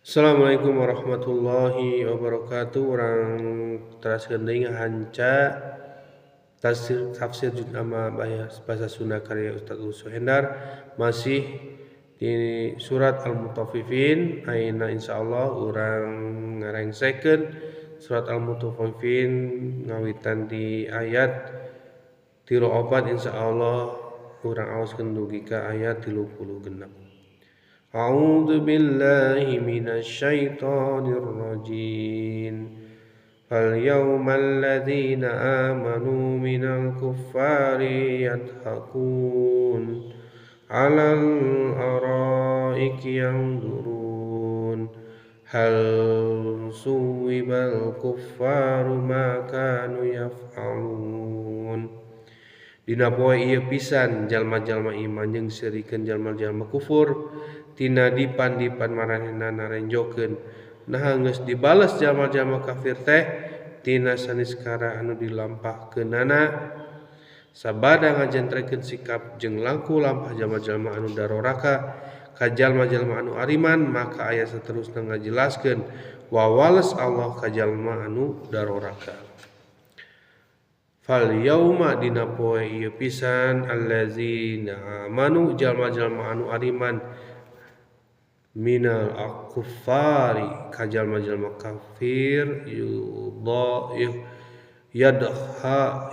Assalamualaikum warahmatullahi wabarakatuh. Urang teraskeun deui hanca tafsir juz amma bahasa Sunda karya Ustaz Suhendar masih di surat Al-Mutaffifin. Ayeuna insyaallah urang ngarengsekeun surat Al-Mutaffifin ngawitan di ayat 34, insyaallah urang aoskeun dugi ka ayat 36. A'udzu billahi minasyaitonir rajim. Fal yawmal ladzina amanu minal kuffari yadhakun 'alal araiki yanzurun hal suwibal kuffaru ma kanu yaf'alun. Dina poe ieu pisan jalma-jalma iman jeung seurikeun jalma-jalma kufur tina dipan-dipan maranehna narenjokeun. Naha geus dibales jalma-jalma kafir teh tina saniskara anu dilampahkeunana sabada ngajentrekeun sikap jeung langku lampah jalma-jalma anu daroraka ka jalma-jalma anu ariman, maka aya saterusna ngajelaskeun wawales Allah ka jalma anu daroraka. Fal yauma dina poe ieu pisan allazina amanu jalma-jalma anu ariman minal kuffari ka jalma-jalma kafir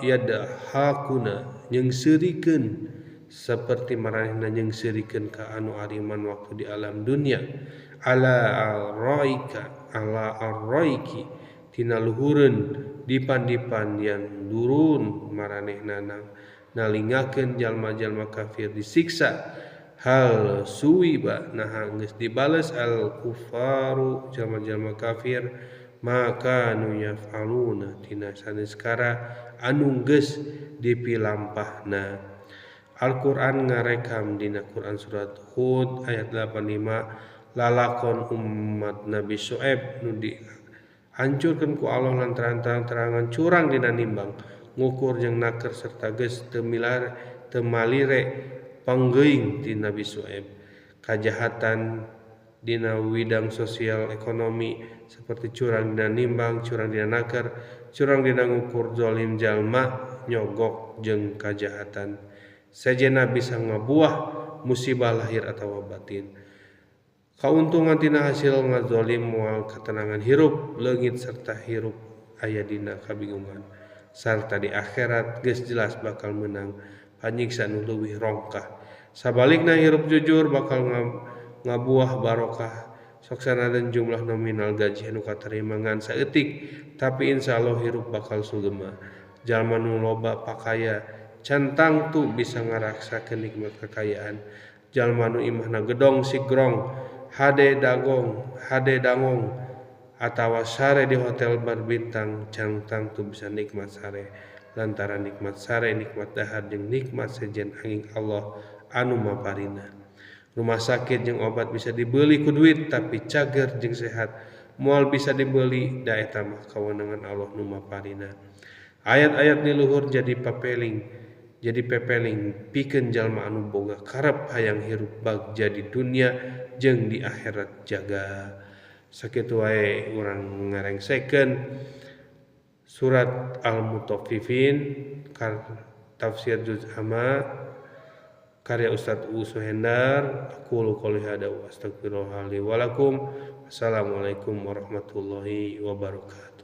yadhakuna nyeungseurikeun seperti maranehna nyeungseurikeun ka anu ariman waktu di alam dunia ala arraika ala arraiki tina luhureun dipan-dipan yang durun maranehna nalingakeun jalma-jalma kafir disiksa. Hal suwiba naha geus dibales al kufaru jalma-jalma kafir maka nu yafaluna tina saneskara anu geus dipilampahna. Al-Qur'an ngarekam dina Quran surat Hud ayat 85 lalakon umat Nabi Syuaib nu dihancurkeun ku Allah lantaran terang-terangan curang dina nimbang ngukur jeung naker serta geus teu malire panggeuing ti Nabi Syuaib. Kajahatan dina widang sosial ekonomi seperti curang dina nimbang, curang dina naker, curang dina ngukur, zalim jalma nyogok jeung kajahatan sejenna bisa ngabuah musibah lahir atawa batin. Kauntungan tina hasil ngazolim moal ketenangan hirup leungit serta hirup aya dina kabingungan sarta di akhirat geus jelas bakal menang panyiksa nu leuwih rongkah. Sabalikna hirup jujur bakal ngabuah barokah sok sanajan jumlah nominal gaji anu katarima ngan saeutik, tapi insyaallah hirup bakal sugema. Jalma nu loba pakaya can tangtu bisa ngaraksakeun nikmat kekayaan. Jalma nu imahna gedong sigrong hade dagong hade dangong atawa sare di hotel berbintang can tangtu bisa nikmat sare lantaran nikmat sare nikmat dahar jeung nikmat sejen angin Allah anu maparina. Rumah sakit jeung obat bisa dibeli ku duit, tapi cager jeung sehat moal bisa dibeli da eta mah kawenangan Allah nu maparina. Ayat-ayat di luhur jadi pepeling pikeun jalma anu boga karep hayang hirup bagja di dunia jeung di akhirat jaga. Sakitu wae urang ngarengsekeun surat Al-Mutaffifin tafsir juz amma karya Ustaz U Suhendar. Aqulu qouli hadza wa astaghfirullah li wa lakum. Assalamualaikum warahmatullahi wabarakatuh.